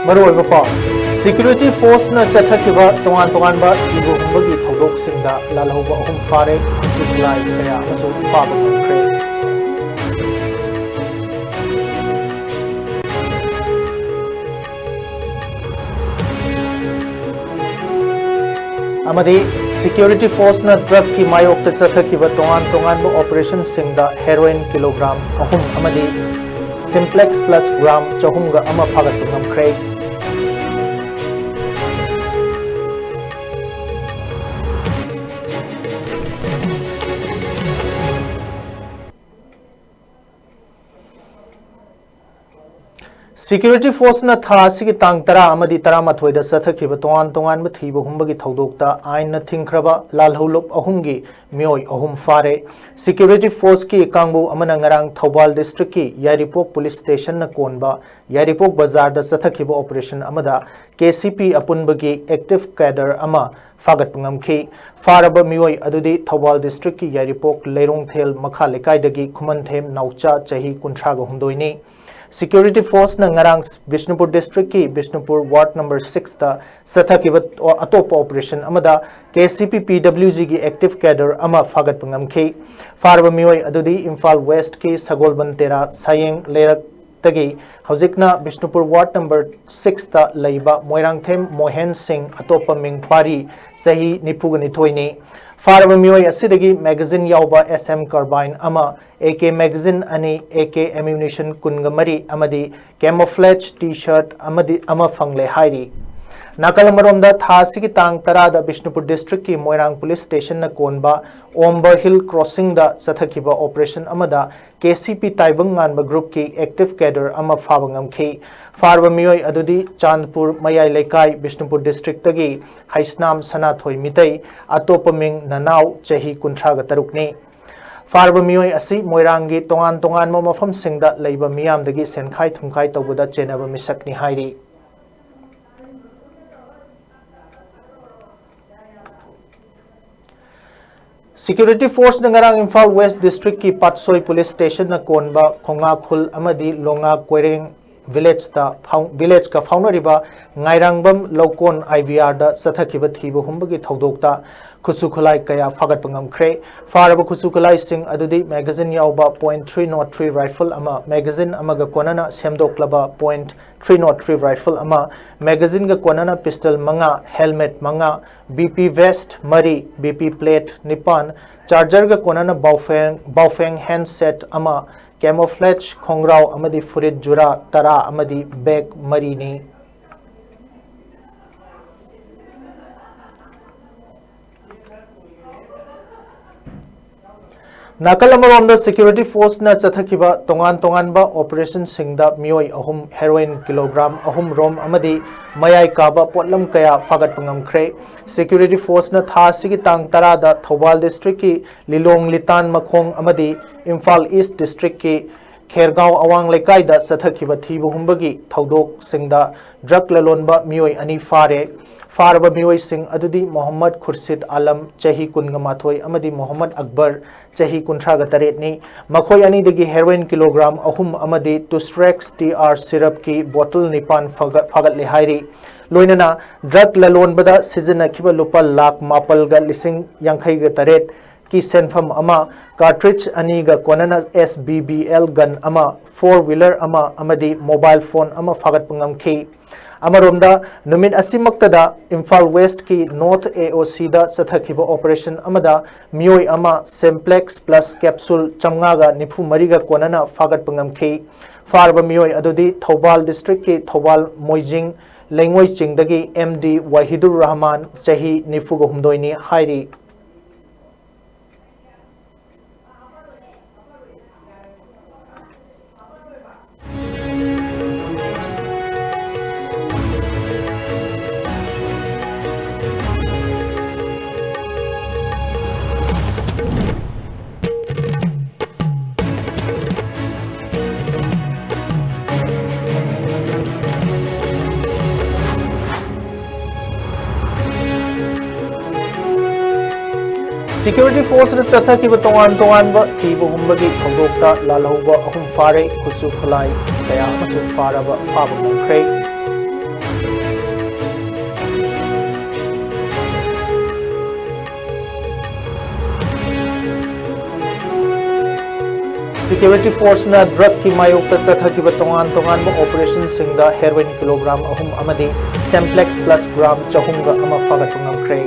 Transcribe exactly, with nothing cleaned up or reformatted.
ꯃꯔꯨꯑꯣꯏꯕ ꯄꯥꯎ꯫ Security Forceꯅ ꯆꯠꯊꯈꯤꯕ ꯇꯣꯉꯥꯟ ꯇꯣꯉꯥꯟꯕ ꯊꯤꯕ ꯍꯨꯝꯕꯒꯤ ꯊꯧꯗꯣꯛꯁꯤꯡꯗ ꯂꯥꯜꯍꯧꯕ ꯑꯍꯨꯝ ꯐꯥꯔꯦ, ꯈꯨꯠꯂꯥꯏ ꯀꯌꯥ ꯑꯃꯁꯨ ꯐꯥꯕ ꯉꯝꯈ꯭ꯔꯦ꯫ ꯑꯃꯗꯤ Security Forceꯅ drugꯀꯤ ꯃꯥꯌꯣꯛꯇ ꯆꯠꯊꯈꯤꯕ ꯇꯣꯉꯥꯟ ꯇꯣꯉꯥꯟꯕ operationꯁꯤꯡꯗ heroin kilogram ꯑꯍꯨꯝ ꯑꯃꯗꯤ Simplex Plus gram ꯆꯍꯨꯝꯒ ꯑꯃ ꯐꯥꯒꯠꯄ ꯉꯝꯈ꯭ꯔꯦ꯫ Security Forceꯅ ꯊꯥ ꯑꯁꯤꯒꯤ ꯇꯥꯡ ꯇꯔꯥ ꯑꯃꯗꯤ ꯇꯔꯥꯃꯥꯊꯣꯏꯗ ꯆꯠꯊꯈꯤꯕ ꯇꯣꯉꯥꯟ ꯇꯣꯉꯥꯟꯕ ꯊꯤꯕ ꯍꯨꯝꯕꯒꯤ ꯊꯧꯗꯣꯛꯇ ꯑꯥꯏꯟꯅ ꯊꯤꯡꯈ꯭ꯔꯕ ꯂꯥꯜꯍꯧꯂꯨꯞ ꯑꯍꯨꯝꯒꯤ ꯃꯤꯑꯣꯏ ꯑꯍꯨꯝ ꯐꯥꯔꯦ꯫ Security Forceꯀꯤ ꯀꯥꯡꯕꯨ ꯑꯃꯅ ꯉꯔꯥꯡ ꯊꯧꯕꯥꯜ districtꯀꯤ ꯌꯥꯏꯔꯤꯄꯣꯛ police stationꯅ ꯀꯣꯟꯕ ꯌꯥꯏꯔꯤꯄꯣꯛ ꯕꯖꯥꯔꯗ ꯆꯠꯊꯈꯤꯕ operation ꯑꯃꯗ KCP ꯑꯄꯨꯟꯕꯒꯤ active cadre ꯑꯃ ꯐꯥꯒꯠꯄ ꯉꯝꯈꯤ꯫ ꯐꯥꯔꯕ ꯃꯤꯑꯣꯏ ꯑꯗꯨꯗꯤ ꯊꯧꯕꯥꯜ districtꯀꯤ ꯌꯥꯏꯔꯤꯄꯣꯛ ꯂꯩꯔꯣꯡꯊꯦꯜ ꯃꯈꯥ ꯂꯩꯀꯥꯏꯗꯒꯤ ꯈꯨꯃꯟꯊꯦꯝ ꯅꯥꯎꯆꯥ, ꯆꯍꯤ ꯀꯨꯟꯊ꯭ꯔꯥꯒ ꯍꯨꯝꯗꯣꯏꯅꯤ꯫ Security Forceꯅ ꯉꯔꯥꯡ ꯕꯤꯁꯅꯨꯄꯨꯔ districtꯀꯤ ꯕꯤꯁꯅꯨꯄꯨꯔ ward number sixꯇ ꯆꯠꯊꯈꯤꯕ ꯑꯇꯣꯞꯄ operation ꯑꯃꯗ KCP PWGꯒꯤ active cadre ꯑꯃ ꯐꯥꯒꯠꯄ ꯉꯝꯈꯤ꯫ ꯐꯥꯔꯕ ꯃꯤꯑꯣꯏ ꯑꯗꯨꯗꯤ ꯏꯝꯐꯥꯜ Westꯀꯤ ꯁꯒꯣꯜꯕꯟ ꯇꯦꯔꯥ ꯁꯥꯌꯦꯡ ꯂꯩꯔꯛ ꯇꯒꯤ ꯍꯧꯖꯤꯛꯅ ꯕꯤꯁꯅꯨꯄꯨꯔ ward number sixꯇ ꯂꯩꯕ ꯃꯣꯏꯔꯥꯡꯊꯦꯝ ꯃꯣꯍꯦꯟ ꯁꯤꯡ, ꯑꯇꯣꯞꯄ ꯃꯤꯡ ꯄꯥꯔꯤ, ꯆꯍꯤ ꯅꯤꯐꯨꯒ ꯅꯤꯊꯣꯏꯅꯤ꯫ ꯐꯥꯔꯕ ꯃꯤꯑꯣꯏ ꯑꯁꯤꯗꯒꯤ magazine ꯌꯥꯎꯕ SM carbine ꯑꯃ, AK magazine ꯑꯅꯤ, AK ammunition ꯀꯨꯟꯒ ꯃꯔꯤ ꯑꯃꯗꯤ camouflage T-shirt ꯑꯃꯗꯤ ꯑꯃ ꯐꯪꯂꯦ ꯍꯥꯏꯔꯤ꯫ ꯅꯥꯀꯜ ꯑꯃꯔꯣꯝꯗ, ꯊꯥ ꯑꯁꯤꯒꯤ ꯇꯥꯡ ꯇꯔꯥꯗ ꯕꯤꯁꯅꯨꯄꯨꯔ districtꯀꯤ ꯃꯣꯏꯔꯥꯡ police stationꯅ ꯀꯣꯟꯕ ꯑꯣꯝꯕ Hill Crossingꯗ ꯆꯠꯊꯈꯤꯕ operation ꯑꯃꯗ KCP ꯇꯥꯏꯕꯪ ꯉꯥꯟꯕ groupꯀꯤ active cadre ꯑꯃ ꯐꯥꯕ ꯉꯝꯈꯤ꯫ ꯐꯥꯔꯕ ꯃꯤꯑꯣꯏ ꯑꯗꯨꯗꯤ ꯆꯥꯟꯗꯄꯨꯔ ꯃꯌꯥꯏ ꯂꯩꯀꯥꯏ, ꯕꯤꯁꯅꯨꯄꯨꯔ districtꯇꯒꯤ ꯍꯩꯁꯅꯥꯝ ꯁꯅꯥꯊꯣꯏ ꯃꯤꯇꯩ, ꯑꯇꯣꯞꯄ ꯃꯤꯡ ꯅꯅꯥꯎ, ꯆꯍꯤ ꯀꯨꯟꯊ꯭ꯔꯥꯒ ꯇꯔꯨꯛꯅꯤ꯫ ꯐꯥꯔꯕ ꯃꯤꯑꯣꯏ ꯑꯁꯤ ꯃꯣꯏꯔꯥꯡꯒꯤ ꯇꯣꯉꯥꯟ ꯇꯣꯉꯥꯟꯕ ꯃꯐꯝꯁꯤꯡꯗ ꯂꯩꯕ ꯃꯤꯌꯥꯝꯗꯒꯤ ꯁꯦꯟꯈꯥꯏ ꯊꯨꯝꯈꯥꯏ ꯇꯧꯕꯗ ꯆꯦꯟꯅꯕ ꯃꯤꯁꯛꯅꯤ ꯍꯥꯏꯔꯤ꯫ Security Forceꯅ ꯉꯔꯥꯡ ꯏꯝꯐꯥꯜ West districtꯀꯤ ꯄꯥꯠꯁꯣꯏ police stationꯅ ꯀꯣꯟꯕ ꯈꯣꯡꯉꯥꯈꯨꯜ ꯑꯃꯗꯤ ꯂꯣꯉꯥ ꯀꯣꯏꯔꯦꯡ ꯚꯤꯂꯦꯖꯇ ꯐꯥꯎ-, ꯚꯤꯂꯦꯖꯀ ꯐꯥꯎꯅꯔꯤꯕ ꯉꯥꯏꯔꯥꯡꯕꯝ ꯂꯧꯀꯣꯟ IVRꯗ ꯆꯠꯊꯈꯤꯕ ꯊꯤꯕ ꯍꯨꯝꯕꯒꯤ ꯊꯧꯗꯣꯛꯇ ꯈꯨꯠꯁꯨ ꯈꯨꯠꯂꯥꯏ ꯀꯌꯥ ꯐꯥꯒꯠꯄ ꯉꯝꯈ꯭ꯔꯦ꯫ ꯐꯥꯔꯕ ꯈꯨꯠꯁꯨ ꯈꯨꯠꯂꯥꯏꯁꯤꯡ ꯑꯗꯨꯗꯤ magazine ꯌꯥꯎꯕ point three nought three rifle ꯑꯃ, magazine ꯑꯃꯒ ꯀꯣꯟꯅꯅ ꯁꯦꯝꯗꯣꯛꯂꯕ point three nought three rifle ꯑꯃ, magazineꯒ ꯀꯣꯟꯅꯅ pistol ꯃꯉꯥ, helmet ꯃꯉꯥ, BP vest ꯃꯔꯤ, BP plate ꯅꯤꯄꯥꯟ, chargerꯒ ꯀꯣꯟꯅꯅ Baofeng, Baofeng handset ꯑꯃ, camouflage ꯈꯣꯡꯒ꯭ꯔꯥꯎ ꯑꯃꯗꯤ ꯐꯨꯔꯤꯠ ꯖꯨꯔꯥ ꯇꯔꯥ ꯑꯃꯗꯤ bag ꯃꯔꯤꯅꯤ꯫ ꯅꯥꯀꯜ ꯑꯃꯔꯣꯝꯗ security forceꯅ ꯆꯠꯊꯈꯤꯕ ꯇꯣꯉꯥꯟ ꯇꯣꯉꯥꯟꯕ operationꯁꯤꯡꯗ ꯃꯤꯑꯣꯏ ꯑꯍꯨꯝ heroin kilogram ꯑꯍꯨꯝ ꯔꯣꯝ ꯑꯃꯗꯤ ꯃꯌꯥꯏ ꯀꯥꯕ ꯄꯣꯠꯂꯝ ꯀꯌꯥ ꯐꯥꯒꯠꯄ ꯉꯝꯈ꯭ꯔꯦ꯫ Security forceꯅ ꯊꯥ ꯑꯁꯤꯒꯤ ꯇꯥꯡ ꯇꯔꯥꯗ ꯊꯧꯕꯥꯜ districtꯀꯤ ꯂꯤꯂꯣꯡ ꯂꯤꯇꯥꯟ ꯃꯈꯣꯡ ꯑꯃꯗꯤ ꯏꯝꯐꯥꯜ East districtꯀꯤ ꯈꯦꯔꯒꯥꯎ ꯑꯋꯥꯡ ꯂꯩꯀꯥꯏꯗ ꯆꯠꯊꯈꯤꯕ ꯊꯤꯕ ꯍꯨꯝꯕꯒꯤ ꯊꯧꯗꯣꯛꯁꯤꯡꯗ drug ꯂꯂꯣꯟꯕ ꯃꯤꯑꯣꯏ ꯑꯅꯤ ꯐꯥꯔꯦ꯫ ꯐꯥꯔꯕ ꯃꯤꯑꯣꯏꯁꯤꯡ ꯑꯗꯨꯗꯤ ꯃꯣꯍꯝꯃꯗ ꯈꯨꯔꯁꯤꯗ ꯑꯂꯝ, ꯆꯍꯤ ꯀꯨꯟꯒ ꯃꯥꯊꯣꯏ, ꯑꯃꯗꯤ ꯃꯣꯍꯝꯃꯗ ꯑꯛꯕꯔ, ꯆꯍꯤ ꯀꯨꯟꯊ꯭ꯔꯥꯒ ꯇꯔꯦꯠꯅꯤ꯫ ꯃꯈꯣꯏ ꯑꯅꯤꯗꯒꯤ heroin kilogram ꯑꯍꯨꯝ ꯑꯃꯗꯤ Tustrax TR syrupꯀꯤ bottle ꯅꯤꯄꯥꯟ ꯐꯥꯒꯠ-, ꯐꯥꯒꯠꯂꯦ ꯍꯥꯏꯔꯤ꯫ ꯂꯣꯏꯅꯅ drug ꯂꯂꯣꯟꯕꯗ ꯁꯤꯖꯤꯟꯅꯈꯤꯕ ꯂꯨꯄꯥ ꯂꯥꯈ ꯃꯥꯄꯜꯒ ꯂꯤꯁꯤꯡ ꯌꯥꯡꯈꯩꯒ ꯇꯔꯦꯠ ꯀꯤ ꯁꯦꯟꯐꯝ ꯑꯃ, cartridge ꯑꯅꯤꯒ ꯀꯣꯟꯅꯅ SBBL gun ꯑꯃ, four wheeler ꯑꯃ ꯑꯃꯗꯤ mobile phone ꯑꯃ ꯐꯥꯒꯠꯄ ꯉꯝꯈꯤ꯫ ꯑꯃꯔꯣꯝꯗ, ꯅꯨꯃꯤꯠ ꯑꯁꯤꯃꯛꯇꯗ ꯏꯝꯐꯥꯜ Westꯀꯤ North AOCꯗ ꯆꯠꯊꯈꯤꯕ operation ꯑꯃꯗ ꯃꯤꯑꯣꯏ ꯑꯃ Semplex plus capsule ꯆꯥꯝꯃꯉꯥꯒ ꯅꯤꯐꯨ ꯃꯔꯤꯒ ꯀꯣꯟꯅꯅ ꯐꯥꯒꯠꯄ ꯉꯝꯈꯤ꯫ ꯐꯥꯔꯕ ꯃꯤꯑꯣꯏ ꯑꯗꯨꯗꯤ ꯊꯧꯕꯥꯜ districtꯀꯤ ꯊꯧꯕꯥꯜ ꯃꯣꯏꯖꯤꯡ ꯂꯩꯉꯣꯏ ꯆꯤꯡꯗꯒꯤ MD ꯋꯥꯍꯤꯗꯨꯔ ꯔꯍꯃꯥꯟ, ꯆꯍꯤ ꯅꯤꯐꯨꯒ ꯍꯨꯝꯗꯣꯏꯅꯤ ꯍꯥꯏꯔꯤ꯫ Security Force ꯅ ꯆꯠꯊꯈꯤꯕ ꯇꯣꯉꯥꯟ ꯇꯣꯉꯥꯟꯕ ꯊꯤꯕ ꯍꯨꯝꯕꯒꯤ ꯊꯧꯗꯣꯛꯇ ꯂꯥꯜꯍꯧꯕ ꯑꯍꯨꯝ ꯐꯥꯔꯦ꯫ ꯈꯨꯠꯁꯨ ꯈꯨꯠꯂꯥꯏ ꯀꯌꯥ ꯑꯃꯁꯨ ꯐꯥꯔꯕ ꯐꯥꯕ ꯉꯝꯈ꯭ꯔꯦ꯫ Security Force ꯅ drug ꯀꯤ ꯃꯥꯌꯣꯛꯇ ꯆꯠꯊꯈꯤꯕ ꯇꯣꯉꯥꯟ ꯇꯣꯉꯥꯟꯕ operation ꯁꯤꯡꯗ heroin kilogram ꯑꯍꯨꯝ ꯑꯃꯗꯤ Semplex plus gram ꯆꯍꯨꯝꯒ ꯑꯃ ꯐꯥꯒꯠꯄ ꯉꯝꯈ꯭ꯔꯦ꯫